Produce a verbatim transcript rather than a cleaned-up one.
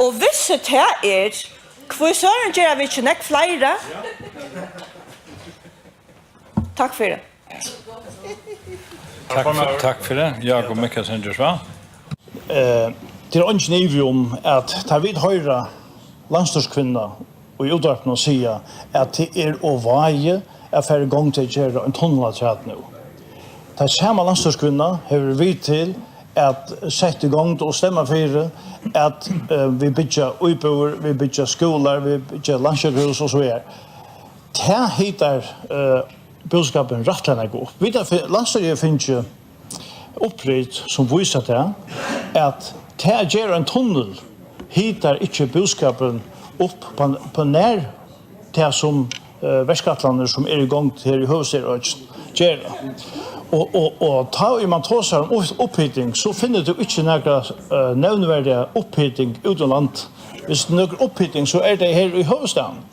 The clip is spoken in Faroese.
Og hvis tað er, hví søren gera vit ikki nógv fleiri? Takk fyri. Takk fyri, takk fyri. Jákup Mikkelsen, ger so. Eh, tað er eingin ivi um, at tá vit hoyra landsstýriskvinnuna í útvarpinum siga, at tað er ov váðið at fara í gongd til at gera ein tunnil afturat nú. Tað sama landsstýriskvinna hevur verið við til at sett í gongd og stemma fyri, at eh, vit byggja íbúðir, vit byggja skúlar, vit byggja landssjúkrahús og so víðari. Tað hitar eh, búskapin rættiliga nógv upp. Vit hava fi-, landsstýrið hevur fingið upprit sum vísa tað, at tað at gera ein tunnil hitar ikki búskapin upp á, á nær tað sum eh, verkætlanir sum eru í gongd her í høvuðsstaðin gera. Og, og, og tá ið mann tosar um upp-, upphiting, so finnur tú ikki nakra eh, nevnverdiga upphiting út um land. Viss nøkur upphiting, so er tað her í høvuðsstaðnum.